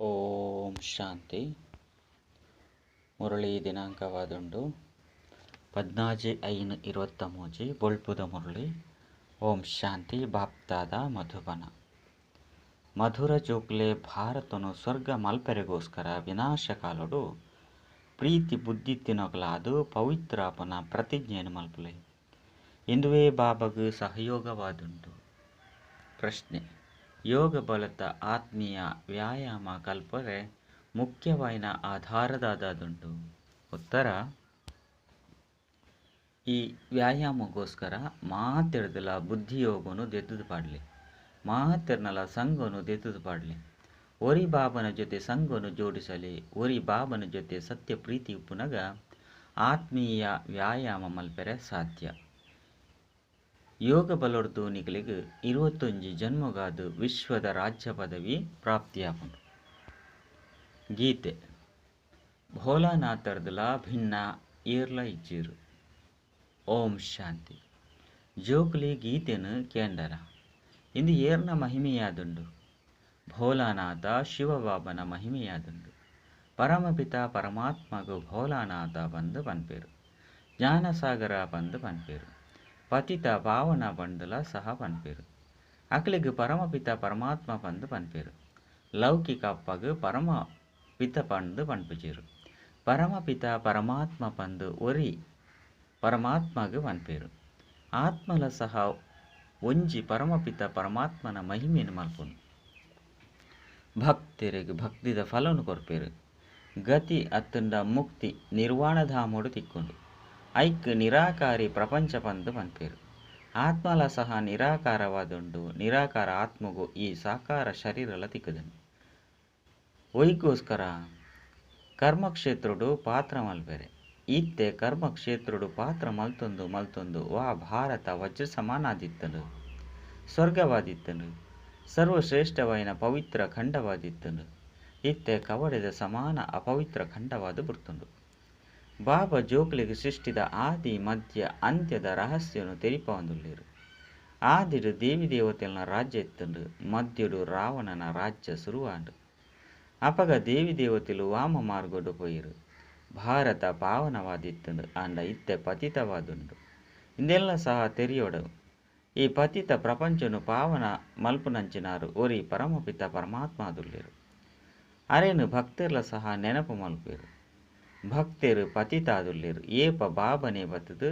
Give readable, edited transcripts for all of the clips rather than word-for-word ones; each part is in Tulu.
ಓಂ ಶಾಂತಿ. ಮುರಳಿ ದಿನಾಂಕವಾದುಂಡು 14/5/23. ಬೊಳ್ಪುದ ಮುರಳಿ. ಓಂ ಶಾಂತಿ. ಬಾಪ್ತಾದ ಮಧುಬನ. ಮಧುರ ಜೋಕ್ಲೆ ಭಾರತನು ಸ್ವರ್ಗ ಮಲ್ಪೆರೆಗೋಸ್ಕರ ವಿನಾಶ ಕಾಲೋಡು ಪ್ರೀತಿ ಬುದ್ಧಿ ತಿನೊಗಲಾದು ಪವಿತ್ರಾಪನ ಪ್ರತಿಜ್ಞೆಯನ್ನು ಮಲ್ಪುಲೆ. ಇಂದುವೇ ಬಾಬಾಗು ಸಹಯೋಗವಾದುಂಡು. ಪ್ರಶ್ನೆ: ಯೋಗ ಬಲತ ಆತ್ಮೀಯ ವ್ಯಾಯಾಮ ಕಲ್ಪರೆ ಮುಖ್ಯವಾಯಿನ ಆಧಾರದಾದುಂಡು. ಉತ್ತರ: ಈ ವ್ಯಾಯಾಮಗೋಸ್ಕರ ಮಾತೆರ್ದಲ ಬುದ್ಧಿಯೋಗನು ದೆತ್ತುದು ಪಾಡ್ಲೆ, ಮಾತೆರ್ನಲ ಸಂಗನು ದೆತ್ತುದು ಪಾಡ್ಲೆ, ಒರಿ ಬಾಬನ ಜೊತೆ ಸಂಗನು ಜೋಡಿಸಲಿ. ಒರಿ ಬಾಬನ ಜೊತೆ ಸತ್ಯ ಪ್ರೀತಿ ಉಪ್ಪುನಗ ಆತ್ಮೀಯ ವ್ಯಾಯಾಮ ಮಲ್ಪೆರೆ ಸಾಧ್ಯ. ಯೋಗ ಬಲೊರ್ದು ನಿಕಲೆಗ್ 21 ಜನ್ಮಗಾದು ವಿಶ್ವದ ರಾಜ್ಯ ಪದವಿ ಪ್ರಾಪ್ತಿಯಾಪುಂಡು. ಗೀತೆ ಭೋಲಾನಾಥರ್ದಲ ಭಿನ್ನ ಏರ್ಲ ಇಜ್ಜೀರು. ಓಂ ಶಾಂತಿ. ಜೋಕ್ಲಿ ಗೀತೆನು ಕೇಂಡರ ಇಂದು ಏರ್ನ ಮಹಿಮೆಯಾದುಂಡು. ಭೋಲಾನಾಥ ಶಿವಬಾಬನ ಮಹಿಮೆಯಾದುಂಡು. ಪರಮಪಿತ ಪರಮಾತ್ಮಗು ಭೋಲಾನಾಥ ಬಂದು ಪನ್ಪೇರು, ಜ್ಞಾನಸಾಗರ ಬಂದು ಪನ್ಪೇರು, ಪತಿತ ಪಾವನ ಬಂದುಲ ಸಹ ಪನ್ಪೇರು. ಅಕ್ಲೆಗ್ ಪರಮಪಿತ ಪರಮಾತ್ಮ ಬಂದು ಪನ್ಪೇರು. ಲೌಕಿಕ ಅಪ್ಪಗ್ ಪರಮ ಪಿತ ಪಂದು ಪನ್ಪುಜೇರು. ಪರಮಪಿತ ಪರಮಾತ್ಮ ಪಂದು ಒರಿ ಪರಮಾತ್ಮಗ್ ಪನ್ಪೇರು. ಆತ್ಮಲ ಸಹ ಒಂಜಿ ಪರಮಪಿತ ಪರಮಾತ್ಮನ ಮಹಿಮೆಯನ್ನು ಮಲ್ಪುನು. ಭಕ್ತರಿಗೆ ಭಕ್ತಿದ ಫಲವನ್ನು ಕೊರ್ಪೇರು. ಗತಿ ಅತ್ತಂಡ ಮುಕ್ತಿ ನಿರ್ವಾಣಧಾಮೋಡು ತಿಕ್ಕೊಂಡು ಐಕ್ ನಿರಾಕಾರಿ ಪ್ರಪಂಚ ಪಂದು ಪನ್ಪೇರು. ಆತ್ಮಲ ಸಹ ನಿರಾಕಾರವಾದುಂಡು. ನಿರಾಕಾರ ಆತ್ಮಗು ಈ ಸಾಕಾರ ಶರೀರಲ ತಿಕ್ಕದನು. ಒಯ್ಗೋಸ್ಕರ ಕರ್ಮಕ್ಷೇತ್ರೋಡು ಪಾತ್ರ ಮಲ್ಪೆರೆ. ಇತ್ತೆ ಕರ್ಮಕ್ಷೇತ್ರೋಡು ಪಾತ್ರ ಮಲ್ತೊಂದು ಮಲ್ತೊಂದು ವಾ ಭಾರತ ವಜ್ರ ಸಮಾನಾದಿತ್ತನು, ಸ್ವರ್ಗವಾದಿತ್ತನು, ಸರ್ವಶ್ರೇಷ್ಠವಾಯಿನ ಪವಿತ್ರ ಖಂಡವಾದಿತ್ತನು. ಇತ್ತೆ ಕವಡೆದ ಸಮಾನ ಅಪವಿತ್ರ ಖಂಡವಾದ ಬುರ್ತುಂಡು. ಬಾಬಾ ಜೋಕ್ಲೆಗ್ ಸೃಷ್ಟಿದ ಆದಿ ಮಧ್ಯ ಅಂತ್ಯದ ರಹಸ್ಯನು ತೆರಿಪವಂದುಲ್ಲೇರು. ಆದಿಡು ದೇವಿ ದೇವತೆಲ್ನ ರಾಜ್ಯ ಇತ್ತುಂಡು. ಮಧ್ಯಡು ರಾವಣನ ರಾಜ್ಯ ಶುರುವಾಂಡು. ಅಪಗ ದೇವಿ ದೇವತೆಲು ವಾಮ ಮಾರ್ಗೋಡು ಪೋಯಿರು. ಭಾರತ ಪಾವನವಾದಿತ್ತುಂಡು, ಆಂಡ ಇತ್ತೆ ಪತಿತವಾದುಂಡು. ಇಂದೆಲ್ಲ ಸಹ ತೆರಿಯೋಡು. ಈ ಪತಿತ ಪ್ರಪಂಚನು ಪಾವನ ಮಲ್ಪುನಂಚಿನಾರು ಒರಿ ಪರಮಪಿತ ಪರಮಾತ್ಮಾದುಲ್ಲೇರು. ಅರೇನು ಭಕ್ತರ್ಲ ಸಹ ನೆನಪು ಮಲ್ಪೇರು. ಭಕ್ತರು ಪತಿತಾದುಲ್ಲೇರು. ಏಪ ಬಾಬನೆ ಬತ್ತದು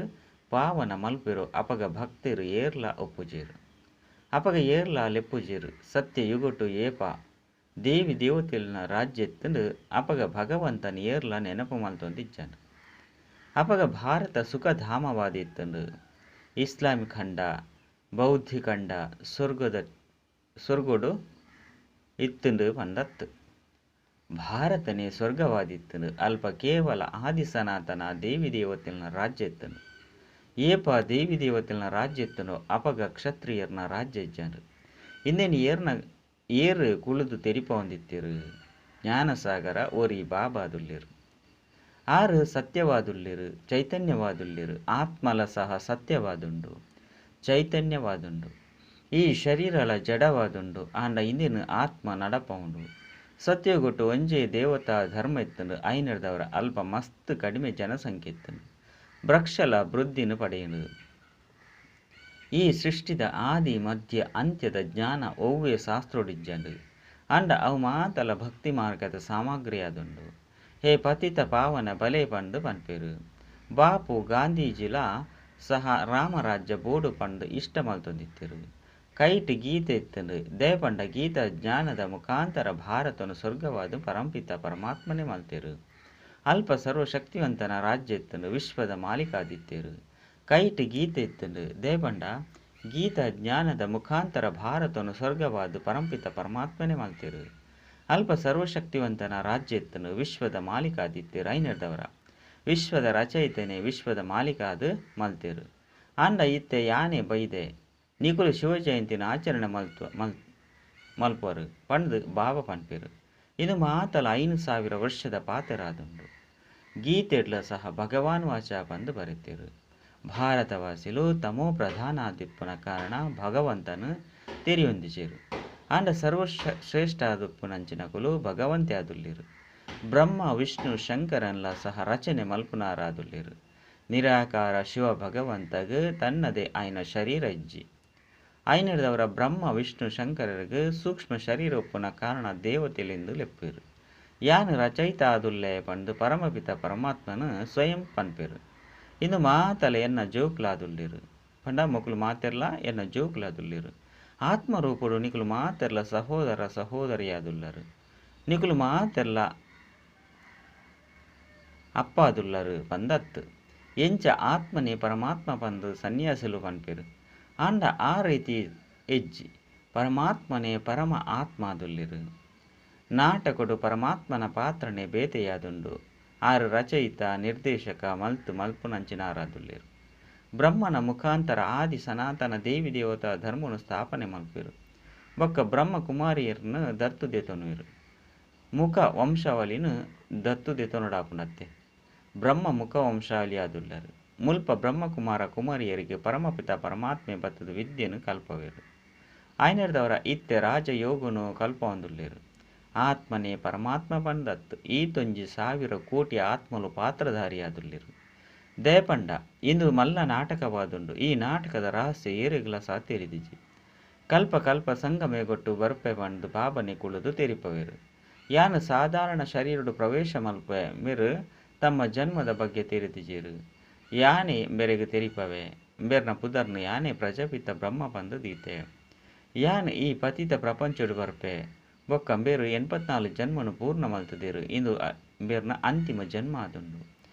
ಪಾವನ ಮಲ್ಪೇರು. ಅಪಗ ಭಕ್ತರು ಏರ್ಲ ಒಪ್ಪುಜೇರು, ಅಪಗ ಏರ್ಲ ಲೆಪ್ಪುಜೇರು. ಸತ್ಯ ಯುಗೊಟು ಏಪ ದೇವಿ ದೇವತೆಲ್ನ ರಾಜ್ಯ ಎತ್ತಂಡು ಅಪಗ ಭಗವಂತನ ಏರ್ಲ ನೆನಪು ಮಲ್ತೊಂದಿಜ್ಜಾನು. ಅಪಗ ಭಾರತ ಸುಖಧಾಮವಾದಿತ್ತಂಡು. ಇಸ್ಲಾಮಿ ಖಂಡ ಬೌದ್ಧಿ ಖಂಡ ಸ್ವರ್ಗೋಡು ಇತ್ತಂಡು ಪಂದತ್ತು. ಭಾರತನೇ ಸ್ವರ್ಗವಾದಿತ್ತನು. ಅಲ್ಪ ಕೇವಲ ಆದಿ ಸನಾತನ ದೇವಿ ದೇವತೆಲ್ನ ರಾಜ್ಯ ಇತ್ತನು. ಏಪ ದೇವಿ ದೇವತೆಲ್ನ ರಾಜ್ಯ ಇತ್ತನು ಅಪಗ ಕ್ಷತ್ರಿಯರ್ನ ರಾಜ್ಯ ಇಜ್ಜಾನು. ಇಂದೇನು ಏರ್ನ ಏರು ಕುಳಿದು ತೆರಿಪವಂದಿತ್ತಿರು. ಜ್ಞಾನಸಾಗರ ಒರಿ ಬಾಬಾದುಲ್ಲೇರು. ಆರು ಸತ್ಯವಾದುಲ್ಲೇರು, ಚೈತನ್ಯವಾದುಲ್ಲೇರು. ಆತ್ಮಲ ಸಹ ಸತ್ಯವಾದುಂಡು, ಚೈತನ್ಯವಾದುಂಡು. ಈ ಶರೀರಲ ಜಡವಾದುಂಡು, ಆಂಡ ಇಂದಿನ ಆತ್ಮ ನಡಪವುಂಡು. ಸತ್ಯಗೊಟ್ಟು ಒಂಜೇ ದೇವತಾ ಧರ್ಮ ಇತ್ತಂಡು. ಐನರ್ದವರ ಅಲ್ಪ ಮಸ್ತ್ ಕಡಿಮೆ ಜನಸಂಖ್ಯೆ ಇತ್ತಂಡು. ವೃಕ್ಷಲ ವೃದ್ಧಿನ ಪಡೆಯಲು. ಈ ಸೃಷ್ಟಿದ ಆದಿ ಮಧ್ಯ ಅಂತ್ಯದ ಜ್ಞಾನ ಒವ್ವೇ ಶಾಸ್ತ್ರೋಡಿಜ್ಜಂಡು. ಅಂಡ ಅವು ಮಾತಲ ಭಕ್ತಿ ಮಾರ್ಗದ ಸಾಮಗ್ರಿಯಾದುಂಡು. ಹೇ ಪತಿತ ಪಾವನ ಬಲೆ ಪಂಡು ಪನ್ಪೇರು. ಬಾಪು ಗಾಂಧೀಜಿಲ ಸಹ ರಾಮರಾಜ್ಯ ಬೋಡು ಪಂಡು ಇಷ್ಟ ಮಲ್ತೊಂದಿತ್ತಿರು. ಕೈಟ್ ಗೀತೆ ಇತ್ತಂಡು. ದೇಪಂಡ ಗೀತಾ ಜ್ಞಾನದ ಮುಖಾಂತರ ಭಾರತನು ಸ್ವರ್ಗವಾದ ಪರಂಪಿತ ಪರಮಾತ್ಮನೇ ಮಲ್ತೇರು. ಅಲ್ಪ ಸರ್ವಶಕ್ತಿವಂತನ ರಾಜ್ಯ ಇತ್ತಂಡು. ವಿಶ್ವದ ಮಾಲೀಕಾದಿತ್ತೇರು. ಕೈಟ್ ಗೀತೆ ಇತ್ತಂಡು. ದೇಪಂಡ ಗೀತಾ ಜ್ಞಾನದ ಮುಖಾಂತರ ಭಾರತನು ಸ್ವರ್ಗವಾದ ಪರಂಪಿತ ಪರಮಾತ್ಮನೇ ಮಲ್ತೇರು. ಅಲ್ಪ ಸರ್ವಶಕ್ತಿವಂತನ ರಾಜ್ಯ ಇತ್ತಂಡು. ವಿಶ್ವದ ಮಾಲೀಕಾದಿತ್ತೇರು. ಐನರ್ದವರ ವಿಶ್ವದ ರಚಯಿತನೇ ವಿಶ್ವದ ಮಾಲೀಕಾದ ಮಲ್ತೇರು. ಆಂಡ ಇತ್ತೆ ಯಾನೆ ಬೈದೆ ನಿಕುಲು ಶಿವಜಯಂತಿನ ಆಚರಣೆ ಮಲ್ಪರು ಪಂದು ಬಾಬಾ ಪನ್ಪೇರು. ಇದು ಮಾತಲ 5000 ವರ್ಷದ ಪಾತೆರಾದುಂಡು. ಗೀತೆಡ್ಲ ಸಹ ಭಗವಾನ್ ವಾಚ ಪಂದು ಬರೆತೇರು. ಭಾರತವಾಸಿಲು ತಮೋ ಪ್ರಧಾನಾದಿಪ್ಪನ ಕಾರಣ ಭಗವಂತನು ತೆರಿಯೊಂದಿಜೇರು. ಆಂಡ ಸರ್ವ ಶ್ರೇಷ್ಠ ಆದುಪ್ಪುನಂಚಿನಕುಲು ಭಗವಂತೆ ಆದುಲ್ಲೆರ್. ಬ್ರಹ್ಮ, ವಿಷ್ಣು, ಶಂಕರನ್ಲ ಸಹ ರಚನೆ ಮಲ್ಪುನಾರಾದುಲ್ಲೆರ್. ನಿರಾಕಾರ ಶಿವ ಭಗವಂತಗ್ ತನ್ನದೇ ಆಯಿನ ಶರೀರ ಇಜ್ಜಿ. ಐನೆರ್ದವರ ಬ್ರಹ್ಮ, ವಿಷ್ಣು, ಶಂಕರಗ್ ಸೂಕ್ಷ್ಮ ಶರೀರ ಉಪ್ಪುನ ಕಾರಣ ದೇವತೆಲೆಂದು ಲೆಪ್ಪುವೆರ್. ಯಾನ್ ರಚಯಿತ ಆದುಲ್ಲೆ ಪಂದ್ ಪರಮಪಿತ ಪರಮಾತ್ಮನ್ ಸ್ವಯಂ ಪನ್ಪೆರ್. ಇಂದು ಮಾತಲ ಎನ್ನ ಜೋಕುಲಾದುಲ್ಲೆರ್ ಪಂಡ ಮೊಕುಲು ಮಾತೆರ್ಲಾ ಎನ್ನ ಜೋಕುಲಾದುಲ್ಲೆರ್. ಆತ್ಮರೂಪೊಡು ನಿಕುಲು ಮಾತೆರ್ಲ ಸಹೋದರ ಸಹೋದರಿಯಾದುಲ್ಲರ್. ನಿಕುಲು ಮಾತೆರ್ಲ ಅಪ್ಪಾದುಲ್ಲರ್ ಪಂದತ್. ಎಂಚ ಆತ್ಮನೇ ಪರಮಾತ್ಮ ಪಂದ್ ಸನ್ಯಾಸಿಲು ಪನ್ಪೆರ್. ಆಂಡ ಆ ರೀತಿ ಇಜ್ಜಿ. ಪರಮಾತ್ಮನೇ ಪರಮ ಆತ್ಮಾದುಲ್ಲೆರ್. ನಾಟಕೊಡು ಪರಮಾತ್ಮನ ಪಾತ್ರನೇ ಬೇತೆಯಾದುಂಡು. ಆರ್ ರಚಯಿತ, ನಿರ್ದೇಶಕ ಮಲ್ತ್ ಮಲ್ಪುನಂಚಿನಾರಾದುಲ್ಲೆರ್. ಬ್ರಹ್ಮನ ಮುಖಾಂತರ ಆದಿ ಸನಾತನ ದೇವಿ ದೇವತಾ ಧರ್ಮನು ಸ್ಥಾಪನೆ ಮಲ್ಪುವೆರ್. ಬೊಕ್ಕ ಬ್ರಹ್ಮ ಕುಮಾರಿಯರ್ನ್ ದತ್ತು ದೆತೊನುವೆರ್. ಮುಖ ವಂಶಾವಳಿನ್ ದತ್ತು ದೆತೊನೊಡಾಪುಂಡತ್ತೆ. ಬ್ರಹ್ಮ ಮುಖ ವಂಶಾವಳಿ ಆದುಲ್ಲರ್. ಮುಲ್ಪ ಬ್ರಹ್ಮಕುಮಾರ ಕುಮಾರಿಯರಿಗೆ ಪರಮಪಿತ ಪರಮಾತ್ಮೆ ಬತ್ತದ ವಿದ್ಯೆನ್ ಕಲ್ಪವೆರ್. ಆಯ್ನೆರ್ದವರ ಇತ್ತೆ ರಾಜಯೋಗನು ಕಲ್ಪವೊಂದುಲ್ಲೆರ್. ಆತ್ಮನೇ ಪರಮಾತ್ಮ ಪಂದತ್ ಈತೊಂಜಿ ಸಾವಿರ ಕೋಟಿ ಆತ್ಮಲು ಪಾತ್ರಧಾರಿಯಾದುಲ್ಲೆರ್. ದಯಪಂಡ ಇಂದು ಮಲ್ಲ ನಾಟಕವಾದುಂಡು. ಈ ನಾಟಕದ ರಹಸ್ಯ ಏರೆಗ್ಲಾ ಸಹ ತೆರಿದಿಜಿ. ಕಲ್ಪ ಕಲ್ಪ ಸಂಗಮೇಗೊಟ್ಟು ಬರ್ಪೆ ಪಂದ್ ಬಾಬನೆ ಕುಳುದು ತೆರಿಪವೆರ್. ಯಾನ್ ಸಾಧಾರಣ ಶರೀರಡ್ ಪ್ರವೇಶ ಮಲ್ಪೆ ಮೇರ್ ತಮ್ಮ ಜನ್ಮದ ಬಗ್ಗೆ ತೆರಿದಿಜೆರ್. ಯಾನೆ ಮೇರೆಗ್ ತೆರಿಪವೆ. ಮೇರ್ನ ಪುದರ್ನ್ ಯಾನೆ ಪ್ರಜಾಪಿತ ಬ್ರಹ್ಮ ಪಂದ್ ದೀತೆ. ಯಾನ್ ಈ ಪತಿತ ಪ್ರಪಂಚಡ್ ಬರ್ಪೆ. ಬೊಕ್ಕ ಮೇರ್ 84 ಜನ್ಮನು ಪೂರ್ಣ ಮಲ್ತುದೆರ್. ಇಂದು ಮೇರ್ನ ಅಂತಿಮ ಜನ್ಮ ಆದುಂಡು.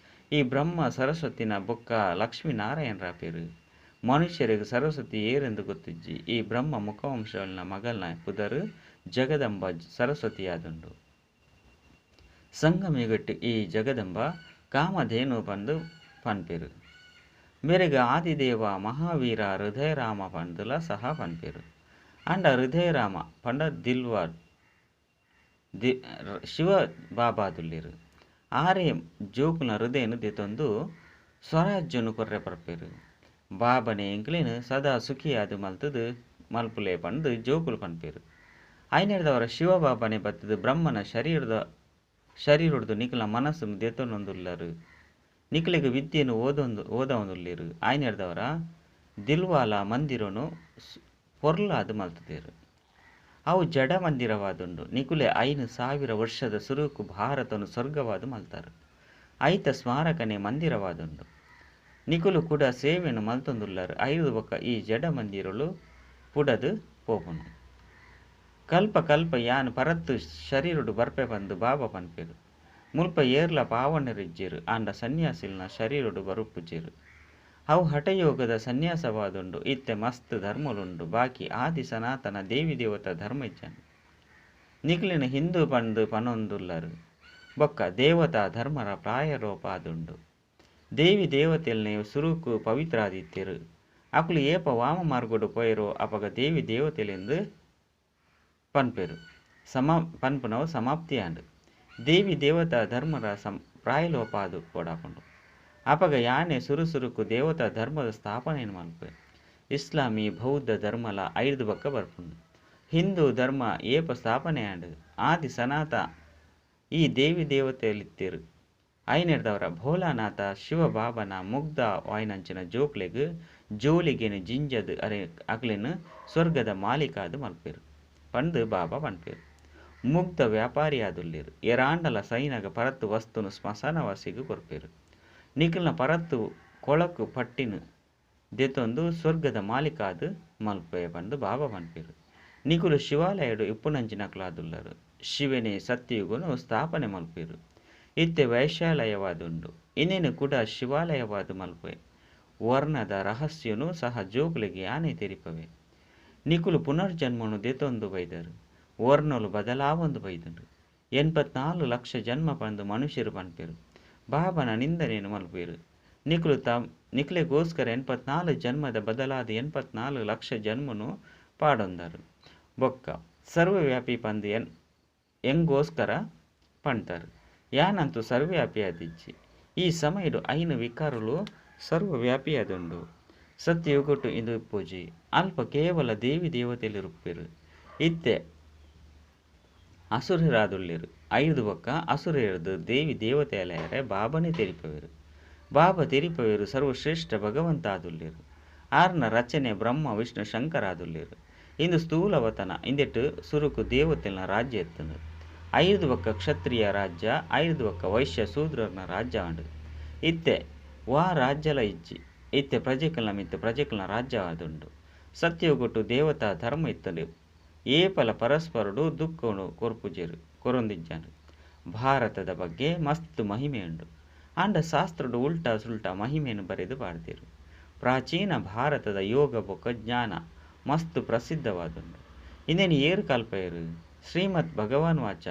ಈ ಬ್ರಹ್ಮ ಸರಸ್ವತಿನ ಬೊಕ್ಕ ಲಕ್ಷ್ಮೀ ನಾರಾಯಣರಾಪೆರ್. ಮನುಷ್ಯರಿಗೆ ಸರಸ್ವತಿ ಏರೆಂದು ಗೊತ್ತಿಜ್ಜಿ. ಈ ಬ್ರಹ್ಮ ಮುಖವಂಶನ ಮಗಲ್ನ ಪುದರ್ ಜಗದಂಬ ಸರಸ್ವತಿಯಾದುಂಡು. ಸಂಗಮಿಗಟ್ಟು ಈ ಜಗದಂಬ ಕಾಮಧೇನು ಪಂದ್ ಪನ್ಪೆರ್. ಮೇರೆಗ್ ಆದಿದೇವ ಮಹಾವೀರ ಹೃದಯರಾಮ ಪಂದುಲ ಸಹ ಪನ್ಪೆರ್. ಆಂಡ ಹೃದಯರಾಮ ಪಂಡ ದಿಲ್ವಾರ್ ದಿ ಶಿವ ಬಾಬಾದುಲ್ಲೆರ್. ಆರೇ ಜೋಕುಲ್ನ ಹೃದಯನ್ ದೆತೊಂದು ಸ್ವರಾಜ್ಯನು ಕೊರ್ರೆ ಪರ್ಪೆರ್. ಬಾಬನೆ ಎಂಕ್ಲೆನ್ ಸದಾ ಸುಖಿಯಾದ್ ಮಲ್ತುದು ಮಲ್ಪುಲೆ ಪಂದ್ ಜೋಕುಲು ಪನ್ಪೆರ್. ಐನೆರ್ದವರ ಶಿವ ಬಾಬನೆ ಬತ್ತುದು ಬ್ರಹ್ಮನ ಶರೀರದ ಶರೀರೊಡ್ದು ನಿಕಲ್ನ ಮನಸ್ಸುನು ದೆತೊನೊಂದುಲ್ಲರ್. ನಿಕಲೆಗ್ ವಿದ್ಯೆನ್ ಓದೊಂದು ಓದವೊಂದುಲ್ಲೆರ್. ಐನೆರ್ದವರ ದಿಲ್ವಾಲ ಮಂದಿರನು ಪೊರ್ಲಾದ್ ಮಲ್ತುದೆರ್. ಅವು ಜಡ ಮಂದಿರವಾದುಂಡು. ನಿಕುಲೆ 5000 ವರ್ಷದ ಸುರುಕು ಭಾರತನು ಸ್ವರ್ಗವಾದ್ ಮಲ್ತಾರ್. ಐತ ಸ್ಮಾರಕನೇ ಮಂದಿರವಾದುಂಡು. ನಿಕುಲು ಕೂಡ ಸೇವೆಯನ್ನು ಮಲ್ತೊಂದುಲ್ಲರ್. ಐರ್ದ್ ಬೊಕ್ಕ ಈ ಜಡ ಮಂದಿರಲು ಪುಡದ್ ಪೋಪುಂಡು. ಕಲ್ಪ ಕಲ್ಪ ಯಾನ್ ಪರತ್ ಶರೀರಡ್ ಬರ್ಪೆ ಪಂದ್ ಬಾಬಾ ಪನ್ಪೆರ್. ಮುಲ್ಪ ಏರ್ಲ ಪಾವನರಿಜ್ಜೆರ್. ಆಂಡ ಸನ್ಯಾಸಿಲ್ನ ಶರೀರಡ್ ಬರುಪುಜೆರ್. ಅವು ಹಠಯೋಗದ ಸನ್ಯಾಸವಾದುಂಡು. ಇತ್ತೆ ಮಸ್ತ್ ಧರ್ಮಲುಂಡು. ಬಾಕಿ ಆದಿ ಸನಾತನ ದೇವಿ ದೇವತಾ ಧರ್ಮ ಇಜ್ಜಾಂಡ್. ನಿಕ್ಲೆನ್ ಹಿಂದೂ ಪಂದ್ ಪನೊಂದುಲ್ಲರ್. ಬೊಕ್ಕ ದೇವತಾ ಧರ್ಮರ ಪ್ರಾಯರೋಪ ಆದುಂಡು. ದೇವಿ ದೇವತೆಲ್ನೆ ಸುರುಕು ಪವಿತ್ರ ಆದಿತ್ತೆರ್. ಅಕುಲು ಏಪ ವಾಮ ಮಾರ್ಗಡ್ ಪೋಯೆರೋ ಅಪಗ ದೇವಿ ದೇವತೆಲೆಂದು ಪನ್ಪೆರ್. ಸಮ ಪನ್ಪುನವು ಸಮಾಪ್ತಿ ಆಂಡ್. ದೇವಿ ದೇವತಾ ಧರ್ಮರ ಸಂ ಪ್ರಾಯಲೋಪ ಆದ್ ಪೋಡಾಪುಂಡು. ಅಪಗ ಯಾನೆ ಸುರು ಸುರುಕು ದೇವತಾ ಧರ್ಮದ ಸ್ಥಾಪನೆಯನ್ನು ಮಲ್ಪುವೆ. ಇಸ್ಲಾಮಿ ಬೌದ್ಧ ಧರ್ಮಲ ಐರ್ದ್ ಬೊಕ್ಕ ಬರ್ಪುಂಡು. ಹಿಂದೂ ಧರ್ಮ ಏಪ ಸ್ಥಾಪನೆ ಆಂಡ್. ಆದಿ ಸನಾತ ಈ ದೇವಿ ದೇವತೆಲಿತ್ತೆರ್. ಐನೆರ್ದವರ ಭೋಲಾನಾಥ ಶಿವ ಬಾಬನ ಮುಗ್ಧ ವಾಯಿನಂಚಿನ ಜೋಕ್ಲೆಗ್ ಜೋಳಿಗೆನ್ ಜಿಂಜದ್ ಅರೆ ಅಕ್ಲೆನ್ ಸ್ವರ್ಗದ ಮಾಲೀಕಾದ್ ಮಲ್ಪೆರ್ ಪಂದ್ ಬಾಬಾ ಪನ್ಪೆರ್. ಮುಗ್ಧ ವ್ಯಾಪಾರಿ ಆದುಲ್ಲೆರ್. ಏರಾಂಡಲ ಸೈನಗ ಪರತ್ ವಸ್ತುನು ಸ್ಮಶಾನವಾಸಿಗ್ ಕೊರ್ಪೆರ್. ನಿಕಲ್ನ ಪರತ್ ಕೊಳಕು ಪಟ್ಟಿನ್ ದೆತೊಂದು ಸ್ವರ್ಗದ ಮಾಲೀಕಾದ್ ಮಲ್ಪುವೆ ಪಂದ್ ಬಾಬಾ ಪನ್ಪೆರ್. ನಿಕುಲು ಶಿವಾಲಯಡ್ ಇಪ್ಪುನಂಚಿನಕುಲಾದುಲ್ಲರ್. ಶಿವನೇ ಸತ್ಯಯುಗನು ಸ್ಥಾಪನೆ ಮಲ್ಪುವೆರ್. ಇತ್ತೆ ವೈಶಾಲಯವಾದುಂಡು. ಇಂದೆನ್ ಕೂಡ ಶಿವಾಲಯವಾದ್ ಮಲ್ಪುವೆ. ವರ್ಣದ ರಹಸ್ಯನು ಸಹ ಜೋಕುಲೆಗ್ ಯಾನೇ ತೆರಿಪವೆ. ನಿಕುಲು ಪುನರ್ಜನ್ಮನು ದೆತೊಂದು ಬೈದರ್. ವರ್ಣಲು ಬದಲಾವೊಂದು ಬೈದುಂಡು. 84 ಲಕ್ಷ ಜನ್ಮ ಪಂದ್ ಮನುಷ್ಯರು ಪನ್ಪೆರ್. ಬಾಬನ ನಿಂದನೆನ್ ಮಲ್ಪುವೆರ್. ನಿಕುಲು ನಿಕ್ಲೆಗೋಸ್ಕರ 84 ಜನ್ಮದ ಬದಲಾದ 84 ಲಕ್ಷ ಜನ್ಮನು ಪಾಡೊಂದರ್. ಬೊಕ್ಕ ಸರ್ವವ್ಯಾಪಿ ಪಂದ್ ಎಂಗೋಸ್ಕರ ಪಂತರ್. ಯಾನಂತೂ ಸರ್ವವ್ಯಾಪಿ ಆದಿಜ್ಜಿ. ಈ ಸಮಯಡ್ ಐನ್ ವಿಕಾರಲು ಸರ್ವವ್ಯಾಪಿಯಾದುಂಡು. ಸತ್ಯಯುಗಟ್ ಇಂದು ಇಪ್ಪುಜಿ. ಅಲ್ಪ ಕೇವಲ ದೇವಿ ದೇವತೆಲು ಇರುಪ್ಪೆರ್. ಇತ್ತೆ ಅಸುರರಾದುಲ್ಲೆರ್. ಐದು ಬೊಕ್ಕ ಅಸುರರ್ದು ದೇವಿ ದೇವತೆಯಲಯರೆ ಬಾಬನೇ ತೆರಿಪವೆರು. ಬಾಬಾ ತೆರಿಪವೆರು ಸರ್ವಶ್ರೇಷ್ಠ ಭಗವಂತ ಆದುಲ್ಲೆರ್. ಆರ್ನ ರಚನೆ ಬ್ರಹ್ಮ ವಿಷ್ಣು ಶಂಕರ ಆದುಲ್ಲೆರ್. ಇಂದು ಸ್ಥೂಲವತನ ಇಂದೆಟ್ ಸುರುಕು ದೇವತೆಲ್ನ ರಾಜ್ಯ ಎತ್ತುಂಡು. ಐದು ಬೊಕ್ಕ ಕ್ಷತ್ರಿಯ ರಾಜ್ಯ, ಐದು ಬೊಕ್ಕ ವೈಶ್ಯ ಶೂದ್ರರ್ನ ರಾಜ್ಯ ಆಂಡು. ಇತ್ತೆ ವಾ ರಾಜ್ಯಲ ಇಜ್ಜಿ. ಇತ್ತೆ ಪ್ರಜೆಕಲ್ನ ಮಿತ್ತು ಪ್ರಜೆಕಲ್ನ ರಾಜ್ಯ ಆದುಂಡು. ಸತ್ಯೋಗೊಟ್ಟು ದೇವತಾ ಧರ್ಮ ಇತ್ತಂಡು. ಏಪಲ ಪರಸ್ಪರಡು ದುಃಖನು ಕೊರ್ಪುಜೆರು ಕೊರೊಂದಿಜ್ಜಾಂಡು. ಭಾರತದ ಬಗ್ಗೆ ಮಸ್ತ್ ಮಹಿಮೆ ಉಂಡು. ಆಂಡ ಶಾಸ್ತ್ರಡು ಉಲ್ಟಾ ಸುಲ್ಟಾ ಮಹಿಮೆಯನ್ನು ಬರೆದು ಪಾಡ್ದೆರು. ಪ್ರಾಚೀನ ಭಾರತದ ಯೋಗ ಬೊಕ್ಕ ಜ್ಞಾನ ಮಸ್ತ್ ಪ್ರಸಿದ್ಧವಾದುಂಡು. ಇಂದೇನು ಏರು ಕಲ್ಪಯರು ಶ್ರೀಮದ್ ಭಗವಾನ್ ವಾಚ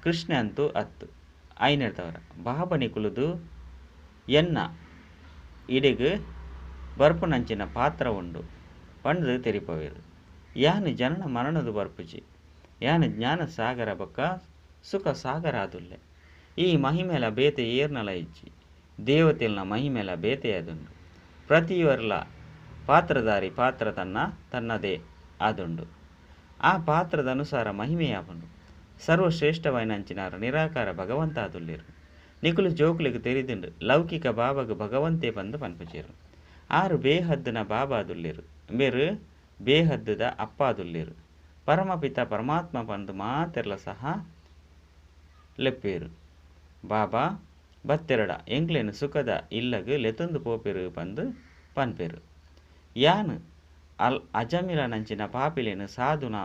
ಕೃಷ್ಣ ಅಂತೂ ಅತ್ತು ಐನೆಡ್ದವರ ಬಾಬನಿ ಕುಲುದು ಎನ್ನ ಇಡೆಗ್ ಬರ್ಪುನಂಚಿನ ಪಾತ್ರ ಉಂಡು ಪಂಡ್ದ್ ತೆರಿಪವೆರು. ಯಾನ್ ಜನನ ಮರಣದ ಬರ್ಪುಜಿ. ಯಾನ್ ಜ್ಞಾನ ಸಾಗರ ಬೊಕ್ಕ ಸುಖ ಸಾಗರ ಆದುಲ್ಲೆ. ಈ ಮಹಿಮೆಲ ಬೇತೆ ಏರ್ನಲ ಇಜ್ಜಿ. ದೇವತೆಲ್ನ ಮಹಿಮೆಲ ಬೇತೆಯಾದುಂಡು. ಪ್ರತಿಯೊರ್ಲ ಪಾತ್ರಧಾರಿ ಪಾತ್ರ ತನ್ನ ತನ್ನದೇ ಆದುಂಡು. ಆ ಪಾತ್ರದ ಅನುಸಾರ ಮಹಿಮೆಯಾಪುಂಡು. ಸರ್ವಶ್ರೇಷ್ಠವಾಯಿನಂಚಿನಾರ್ ನಿರಾಕಾರ ಭಗವಂತ ಆದುಲ್ಲೆರ್. ನಿಕುಲು ಜೋಕುಲೆಗ್ ತೆರಿದುಂಡು ಲೌಕಿಕ ಬಾಬಾಗ್ ಭಗವಂತೆ ಪಂದ್ ಪನ್ಪುಜೆರ್. ಆರು ಬೇಹದ್ದುನ ಬಾಬಾ ಆದುಲ್ಲೆರ್. ಬೇರು ಬೇಹದ್ದುದ ಅಪ್ಪ ಆದುಲ್ಲೆರ್. ಪರಮಪಿತ ಪರಮಾತ್ಮ ಪಂದ್ ಮಾತೆರ್ಲ ಸಹ ಲೆಪ್ಪೇರು. ಬಾಬಾ ಬತ್ತೆರಡ ಎಂಕ್ಲೆನ್ ಸುಖದ ಇಲ್ಲಗ್ ಲೆತೊಂದು ಪೋಪೆರು ಪಂದ್ ಪನ್ಪೆರು. ಯಾನ್ ಅಲ್ ಅಜಮಿಲನಂಚಿನ ಪಾಪಿಲೆನ್ ಸಾಧುನ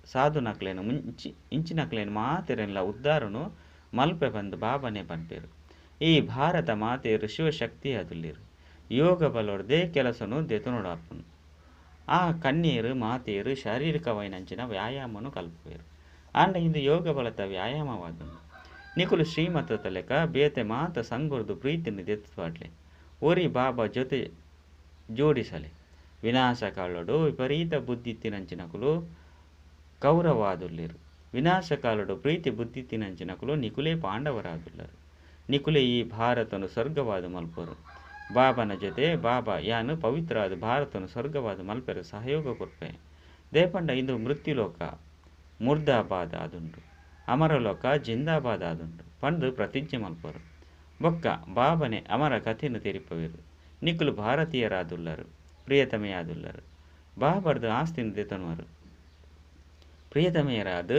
ಸಾಧುನಕ್ಲೆನ್ ಮುಂಚಿ ಇಂಚಿನಕ್ಲೆನ್ ಮಾತೆರೆನ್ಲ ಉದ್ಧಾರನು ಮಲ್ಪೆ ಪಂದ್ ಬಾಬಾನೆ ಪನ್ಪೆರು. ಈ ಭಾರತ ಮಾತೆಯರು ಶಿವಶಕ್ತಿ ಆದುಲ್ಲೆರ್. ಯೋಗ ಬಲೊರ್ದೇ ಕೆಲಸನು ದೆತೊನೊಡಾಪುಂಡು. ಆ ಕನ್ಯೆಯರು ಮಾತೆಯರು ಶಾರೀರಿಕವಾಯಿನಂಚಿನ ವ್ಯಾಯಾಮನು ಕಲ್ಪುವೆರು. ಆಂಡ ಇಂದು ಯೋಗ ಬಲತ ವ್ಯಾಯಾಮವಾದುಂಡು. ನಿಕುಲು ಶ್ರೀಮತದ ಲೆಕ್ಕ ಬೇತೆ ಮಾತ ಸಂಗೊರ್ದು ಪ್ರೀತಿನ ದೆತ್ತುಪಾಡ್ಲೆ. ಒರಿ ಬಾಬಾ ಜೊತೆ ಜೋಡಿಸಲೆ. ವಿನಾಶ ಕಾಲೊಡು ವಿಪರೀತ ಬುದ್ಧಿತ್ತಿನಂಚಿನಕುಲು ಕೌರವಾದುಲ್ಲೆರ್. ವಿನಾಶ ಕಾಲೊಡು ಪ್ರೀತಿ ಬುದ್ಧಿತ್ತಿನಂಚಿನಕುಲು ನಿಕುಲೇ ಪಾಂಡವರಾದುಲ್ಲರು. ನಿಕುಲೇ ಈ ಭಾರತನು ಸ್ವರ್ಗವಾದ ಮಲ್ಪರು. ಬಾಬನ ಜೊತೆ ಬಾಬಾ ಯಾನ್ ಪವಿತ್ರಾದ ಭಾರತನು ಸ್ವರ್ಗವಾದ ಮಲ್ಪೆರೆ ಸಹಯೋಗ ಕೊರ್ಪೆ. ದೇಪಂಡ ಇಂದು ಮೃತ್ಯುಲೋಕ ಮುರ್ದಾಬಾದ್ ಆದುಂಡು. ಅಮರಲೋಕ ಜಿಂದಾಬಾದ್ ಆದುಂಡು ಪಂದ್ ಪ್ರತಿಜ್ಞೆ ಮಲ್ಪರು. ಬೊಕ್ಕ ಬಾಬನೆ ಅಮರ ಕಥೆನ್ ತೆರಿಪವೆರು. ನಿಕುಲು ಭಾರತೀಯರಾದುಲ್ಲರು. ಪ್ರಿಯತಮೆಯಾದುಲ್ಲರು. ಬಾಬರ್ದು ಆಸ್ತಿನ ದೆತೊನುವರು. ಪ್ರಿಯತಮೆಯರಾದ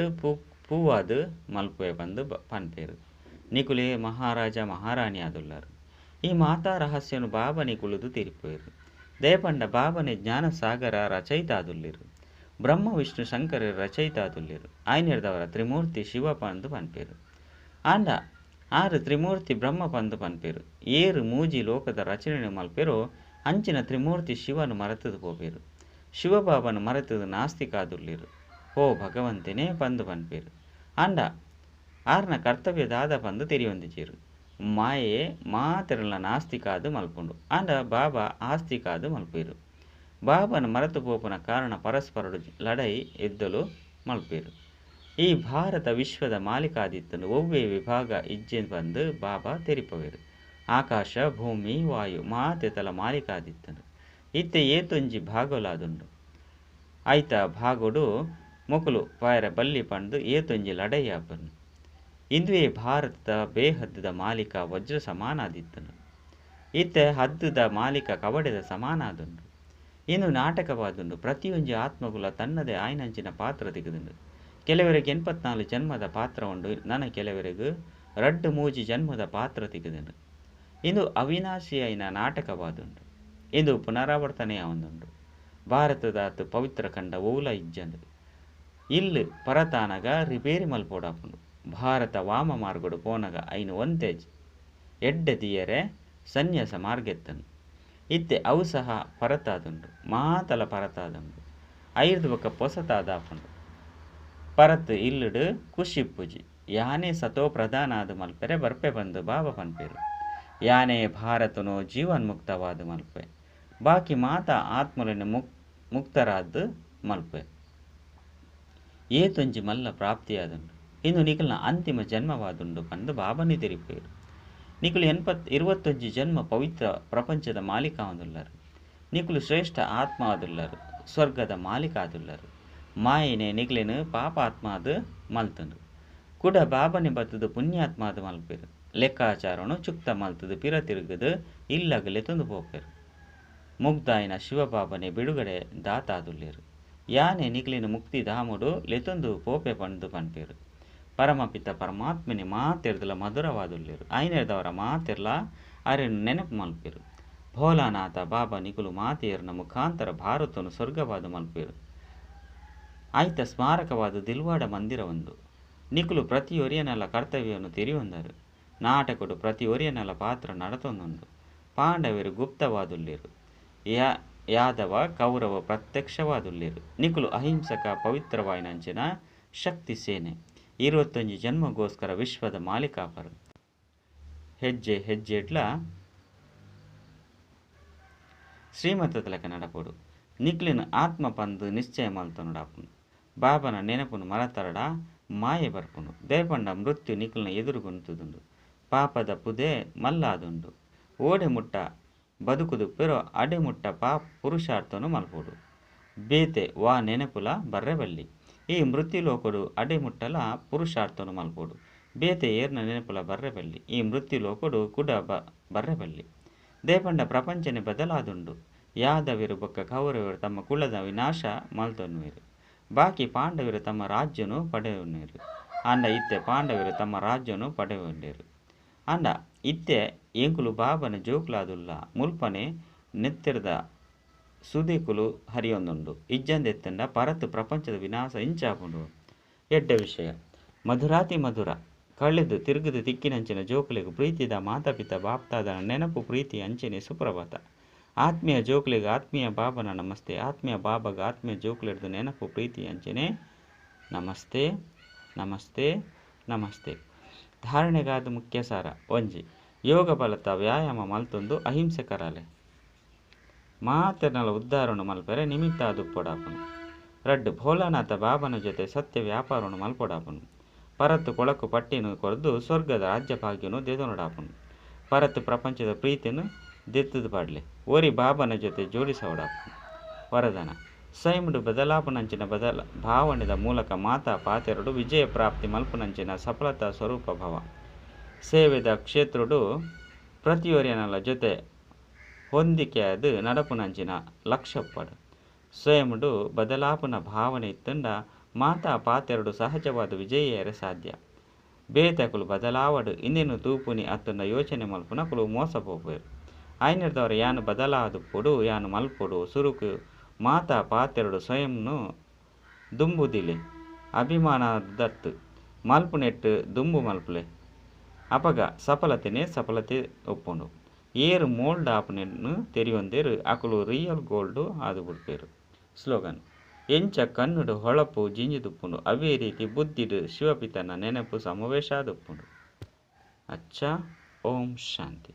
ಪೂವಾದ್ ಮಲ್ಪೆ ಪಂದ್ ಪನ್ಪೆರು. ನಿಕುಲೇ ಮಹಾರಾಜ ಮಹಾರಾಣಿ ಆದುಲ್ಲರು. ಈ ಮಾತಾ ರಹಸ್ಯನು ಬಾಬನೆ ಕುಲುದು ತೆರಿಪವೆರು. ದಯಪಂಡ ಬಾಬನೆ ಜ್ಞಾನ ಸಾಗರ ರಚಯಿತ ಆದುಲ್ಲೆರು. ಬ್ರಹ್ಮ ವಿಷ್ಣು ಶಂಕರರು ರಚಯಿತ ಆದುಲ್ಲೆರು. ಆಯ್ನೆರ್ದವರ ತ್ರಿಮೂರ್ತಿ ಶಿವ ಪಂದ್ ಪನ್ಪೆರು. ಆಂಡ ಆರು ತ್ರಿಮೂರ್ತಿ ಬ್ರಹ್ಮ ಪಂದ್ ಪನ್ಪೆರು. ಏರು ಮೂಜಿ ಲೋಕದ ರಚನೆ ಮಲ್ಪೆರೋ ಅಂಚಿನ ತ್ರಿಮೂರ್ತಿ ಶಿವನು ಮರೆತದು ಪೋಪೆರು. ಶಿವಬಾಬನು ಮರೆತದು ನಾಸ್ತಿಕ ಆದುಲ್ಲೆರು. ಓ ಭಗವಂತನೇ ಪಂದ್ ಪನ್ಪೆರು. ಆಂಡ ಆರ್ನ ಕರ್ತವ್ಯ ದಾದ ಪಂದ್ ತೆರಿಯೊಂದಿಜೆರು. ಮಾಯೆ ಮಾತೆರ್ಲ ನಾಸ್ತಿಕಾದ್ ಮಲ್ಪುಂಡು. ಆಂಡ ಬಾಬಾ ಆಸ್ತಿಕಾದ್ ಮಲ್ಪೆರು. ಬಾಬನ ಮರೆತು ಪೋಪುನ ಕಾರಣ ಪರಸ್ಪರಡು ಲಡೈ ಯುದ್ಧಲು ಮಲ್ಪೆರು. ಈ ಭಾರತ ವಿಶ್ವದ ಮಾಲೀಕ ಆದಿತ್ತುಂಡು. ಒವ್ವೇ ವಿಭಾಗ ಇಜ್ಜೆ ಪಂದ್ ಬಾಬಾ ತೆರಿಪವೆರು. ಆಕಾಶ ಭೂಮಿ ವಾಯು ಮಾತೆತಲ ಮಾಲೀಕ ಆದಿತ್ತುಂಡು. ಇತ್ತೆ ಏತೊಂಜಿ ಭಾಗಲಾದುಂಡು. ಐತ ಭಾಗೋಡು ಮೊಕುಲು ಪಾಯರೆ ಬಲ್ಲಿ ಪಂದ್ ಏತೊಂಜಿ ಲಡೈ ಆಪುಂಡು. ಇಂದುವೇ ಭಾರತದ ಬೇಹದ್ದುದ ಮಾಲೀಕ ವಜ್ರ ಸಮಾನಾದಿತ್ತುಂಡು. ಇತ್ತೆ ಹದ್ದುದ ಮಾಲೀಕ ಕವಡೆದ ಸಮಾನಾದುಂಡು. ಇಂದು ನಾಟಕವಾದುಂಡು. ಪ್ರತಿಯೊಂಜಿ ಆತ್ಮಗುಲ ತನ್ನದೇ ಆಯ್ನಂಚಿನ ಪಾತ್ರ ತಿಕ್ಕುದುಂಡು. ಕೆಲವರಿಗೆ 84 ಜನ್ಮದ ಪಾತ್ರ ಉಂಡು. ನನ ಕೆಲವರಿಗೆ ರಡ್ಡು ಮೂಜಿ ಜನ್ಮದ ಪಾತ್ರ ತಿಕ್ಕುದುಂಡು. ಇಂದು ಅವಿನಾಶಿಯಾಯಿನ ನಾಟಕವಾದುಂಡು. ಇಂದು ಪುನರಾವರ್ತನೆಯಾವುಂದುಂಡು. ಭಾರತದ ಪವಿತ್ರ ಖಂಡ ಓಲ ಇಜ್ಜಂದು. ಇಲ್ಲು ಪರತಾನಗ ರಿಪೇರಿ ಮಲ್ಪೊಡಾಪುಂಡು. ಭಾರತ ವಾಮ ಮಾರ್ಗಡು ಪೋನಗ ಐನು ಒಂತೆ ಎಡ್ಡೆ ದಿಯರೆ ಸನ್ಯಾಸ ಮಾರ್ಗೆತ್ತನು. ಇತ್ತೆ ಅವು ಸಹ ಪರತಾದುಂಡು. ಮಾತಲ ಪರತಾದುಂಡು. ಐರ್ದು ಬೊಕ್ಕ ಪೊಸತಾದಾಪುಂಡು. ಪರತ್ ಇಲ್ಲುಡು ಖುಷಿ ಪೂಜಿ. ಯಾನೆ ಸತೋ ಪ್ರಧಾನಾದ ಮಲ್ಪೆರೆ ಬರ್ಪೆ ಪಂದ್ ಬಾಬಾ ಪನ್ಪೆರು. ಯಾನೆ ಭಾರತನು ಜೀವನ್ಮುಕ್ತವಾದ ಮಲ್ಪೆ. ಬಾಕಿ ಮಾತಾ ಆತ್ಮಲೆನ್ ಮುಕ್ತರಾದ್ ಮಲ್ಪೆ. ಏತೊಂಜಿ ಮಲ್ಲ ಪ್ರಾಪ್ತಿಯಾದುಂಡು. ಇಂದು ನಿಕಲ್ನ ಅಂತಿಮ ಜನ್ಮವಾದುಂಡು ಪಂದ್ ಬಾಬನೇ ತೆರಿಪೆರು. ನಿಕುಲು 21 ಜನ್ಮ ಪವಿತ್ರ ಪ್ರಪಂಚದ ಮಾಲೀಕ ಆದುಲ್ಲರು. ನಿಕುಲು ಶ್ರೇಷ್ಠ ಆತ್ಮ ಆದುಲ್ಲರು. ಸ್ವರ್ಗದ ಮಾಲೀಕ ಆದುಲ್ಲರು. ಮಾಯೆನೆ ನಿಕ್ಲೆನ್ ಪಾಪಾತ್ಮಾದ್ ಮಲ್ತ್ಂಡ್. ಕುಡ ಬಾಬಾನೆ ಬತ್ತುದು ಪುಣ್ಯಾತ್ಮಾದ್ ಮಲ್ಪುವೆರ್. ಲೆಕ್ಕಾಚಾರೊನು ಚುಕ್ತ ಮಲ್ತುದು ಪಿರ ತಿರುಗುದು ಇಲ್ಲಗ್ ಲೆತೊಂದು ಪೋಪೆರ್. ಮುಗ್ಧಾಯಿನ ಶಿವಬಾಬಾನೇ ಬಿಡುಗಡೆ ದಾತ ಆದುಲ್ಲೆರ್. ಯಾನೆ ನಿಕ್ಲೆನ್ ಮುಕ್ತಿಧಾಮೊಡು ಲೆತೊಂದು ಪೋಪೆ ಪಂದ್ ಪನ್ಪೆರ್. ಪರಮಪಿತ ಪರಮಾತ್ಮನೆ ಮಾತೆರ್ದಲ ಮಧುರವಾದುಲ್ಲೆರ್. ಐನೆರ್ದವರ ಮಾತೆರ್ಲ ಅರೆನ್ ನೆನಪು ಮಲ್ಪೆರ್. ಭೋಲಾನಾಥ ಬಾಬಾ ನಿಕುಲು ಮಾತೆಯರ್ನ ಮುಖಾಂತರ ಭಾರತನು ಸ್ವರ್ಗವಾದ ಮಲ್ಪೆರ್. ಆಯ್ತ ಸ್ಮಾರಕವಾದ ದಿಲ್ವಾಡ ಮಂದಿರ ಉಂಡು. ನಿಕುಲು ಪ್ರತಿಯೊರಿಯನಲ ಕರ್ತವ್ಯನು ತೆರಿಯೊಂದರು. ನಾಟಕಡು ಪ್ರತಿಯೊರಿಯನಲ ಪಾತ್ರ ನಡತೊಂದುಂಡು. ಪಾಂಡವೆರು ಗುಪ್ತವಾದುಲ್ಲೆರ್. ಯಾದವ ಕೌರವ ಪ್ರತ್ಯಕ್ಷವಾದುಲ್ಲೆರ್. ನಿಕುಲು ಅಹಿಂಸಕ ಪವಿತ್ರವಾಯಿನಂಚಿನ ಶಕ್ತಿ ಸೇನೆ. 21 ಜನ್ಮಗೋಸ್ಕರ ವಿಶ್ವದ ಮಾಲೀಕಾಪರು. ಹೆಜ್ಜೆ ಹೆಜ್ಜೆಡ್ಲ ಶ್ರೀಮತದ ನಡಪೊಡು. ನಿಕ್ಲೆನ್ ಆತ್ಮ ಪಂದ್ ನಿಶ್ಚಯ ಮಲ್ತೊನೊಡಾಪುಂಡು. ಬಾಬನ ನೆನಪುನು ಮರತರಡ ಮಾಯೆ ಬರ್ಪುಂಡು. ದಯಪಂಡ ಮೃತ್ಯು ನಿಕ್ಲೆನ ಎದುರುಗುಂತುದುಂಡು. ಪಾಪದ ಪುದೆ ಮಲ್ಲಾದುಂಡು. ಓಡೆ ಮುಟ್ಟ ಬದುಕುದುಪ್ಪೆರೋ ಅಡೆ ಮುಟ್ಟ ಪಾಪ ಪುರುಷಾರ್ಥನು ಮಲ್ಪೊಡು. ಬೇತೆ ವಾ ನೆನಪುಲ ಬರ್ರೆ ಬಲ್ಲಿ. ಈ ಮೃತ್ಯುಲೋಕಡು ಅಡೆ ಮುಟ್ಟಲ ಪುರುಷಾರ್ಥನು ಮಲ್ಪೊಡು. ಬೇತೆ ಏರ್ನ ನೆನಪುಲ ಬರ್ರೆ ಬಲ್ಲಿ. ಈ ಮೃತ್ಯುಲೋಕಡು ಕುಡ ಬರ್ರೆ ಬಲ್ಲಿ. ದಯಪಂಡ ಪ್ರಪಂಚನೆ ಬದಲಾದುಂಡು. ಯಾದವರು ಬೊಕ್ಕ ಕೌರವರು ತಮ್ಮ ಕುಲದ ವಿನಾಶ ಮಲ್ತೊನ್ನುವೆರು. ಬಾಕಿ ಪಾಂಡವರು ತಮ್ಮ ರಾಜ್ಯನು ಪಡೆಯೊನ್ನುವೆರು. ಆಂಡ ಇತ್ತೆ ಪಾಂಡವರು ತಮ್ಮ ರಾಜ್ಯನು ಪಡೆಯೊಂಡೆರು. ಆಂಡ ಇತ್ತೆ ಎಂಕುಲು ಬಾಬನ ಜೋಕುಲಾದುಲ್ಲ. ಮುಲ್ಪನೆ ನೆತ್ತೆರ್ದ ಸುದೆಕುಲು ಹರಿಯೊಂದುಂಡು. ಇಜ್ಜಂದೆತ್ತಂಡ ಪರತ್ ಪ್ರಪಂಚದ ವಿನಾಶ ಇಂಚಾಪುಂಡು. ಎಡ್ಡೆ ವಿಷಯ. ಮಧುರಾತಿ ಮಧುರ ಕಳೆದು ತಿರುಗುದು ತಿಕ್ಕಿನಂಚಿನ ಜೋಕುಲೆಗ್ ಪ್ರೀತಿದ ಮಾತಾಪಿತ ಬಾಪ್ತಾದನ ನೆನಪು ಪ್ರೀತಿ ಅಂಚನೆ ಸುಪ್ರಭಾತ. ಆತ್ಮೀಯ ಜೋಕುಲೆಗ್ ಆತ್ಮೀಯ ಬಾಬನ ನಮಸ್ತೆ. ಆತ್ಮೀಯ ಬಾಬಾಗ ಆತ್ಮೀಯ ಜೋಕುಲೆಡ್ದು ನೆನಪು ಪ್ರೀತಿ ಅಂಚನೆ ನಮಸ್ತೆ ನಮಸ್ತೆ ನಮಸ್ತೆ. ಧಾರಣೆಗಾದ ಮುಖ್ಯ ಸಾರ. ಒಂಜಿ ಯೋಗ ಬಲತ ವ್ಯಾಯಾಮ ಮಲ್ತೊಂದು ಅಹಿಂಸೆಕರಾಲೆ ಮಾತೆರ್ನಲ ಉದ್ಧಾರಣ ಮಲ್ಪೆರೆ ನಿಮಿತ್ತ ಆದುಪ್ಪೊಡಾಪುನು. ರಡ್ಡ್ ಭೋಲಾನಾಥ ಬಾಬನ ಜೊತೆ ಸತ್ಯ ವ್ಯಾಪಾರವನ್ನು ಮಲ್ಪೊಡಾಪುನು. ಪರತ್ ಕೊಳಕು ಪಟ್ಟಿನ ಕೊರ್ದು ಸ್ವರ್ಗದ ರಾಜ್ಯ ಭಾಗ್ಯನು ದೆತೊನೊಡಾಪುನು. ಪರತ್ ಪ್ರಪಂಚದ ಪ್ರೀತಿಯನ್ನು ದೆತ್ತದು ಪಾಡ್ಲೆ ಒರಿ ಬಾಬನ ಜೊತೆ ಜೋಡಿಸವಡಾಪುನು. ವರದಾನ ಸ್ವಯಂಡು ಬದಲಾಪುನಂಚಿನ ಬದಲ ಭಾವನೆದ ಮೂಲಕ ಮಾತಾ ಪಾತೆರಡು ವಿಜಯ ಪ್ರಾಪ್ತಿ ಮಲ್ಪುನಂಚಿನ ಸಫಲತಾ ಸ್ವರೂಪ ಭವ. ಸೇವೆದ ಕ್ಷೇತ್ರಡು ಪ್ರತಿಯೊರಿಯನಲ ಜೊತೆ ಹೊಂದಿಕೆಯಾದ ನಡಪುನಂಚಿನ ಲಕ್ಷ್ಯಪ್ಪಡು. ಸ್ವಯಂಡು ಬದಲಾಪುನ ಭಾವನೆ ಇತ್ತಂಡ ಮಾತಾ ಪಾತೆರಡು ಸಹಜವಾದ ವಿಜಯೇರೆ ಸಾಧ್ಯ. ಬೇತಕುಲು ಬದಲಾವಡು ಇಂದೇನು ತೂಪುನಿ ಅತ್ತಂಡ ಯೋಚನೆ ಮಲ್ಪುನಕುಲು ಮೋಸ ಪೋಪೆರು. ಆಯ್ನೆರ್ದವರ ಯಾನು ಬದಲಾದುಪ್ಪೊಡು ಯಾನು ಮಲ್ಪೊಡು ಸುರುಕು ಮಾತಾ ಪಾತೆರಡು ಸ್ವಯಂನು ದುಂಬುದಿಲೆ ಅಭಿಮಾನದತ್ತು ಮಲ್ಪುನೆಟ್ಟು ದುಂಬು ಮಲ್ಪುಲೆ ಅಪಗ ಸಫಲತೆನೇ ಸಫಲತೆ ಒಪ್ಪುಂಡು. ಏರು ಮೋಲ್ಡ್ ಆಪುನೆನ್ ತೆರಿಯೊಂದೆರು ಅಕುಲು ರಿಯಲ್ ಗೋಲ್ಡ್ ಆದು ಬಿಡ್ಪೆರು. ಸ್ಲೋಗನ್ ಎಂಚ ಕಣ್ಣುಡು ಹೊಳಪು ಜಿಂಜಿದುಪ್ಪುಂಡು ಅವೇ ರೀತಿ ಬುದ್ಧಿಡು ಶಿವಪಿತನ ನೆನಪು ಸಮಾವೇಶ ಆದುಪ್ಪುಂಡು. ಅಚ್ಚಾ ಓಂ ಶಾಂತಿ.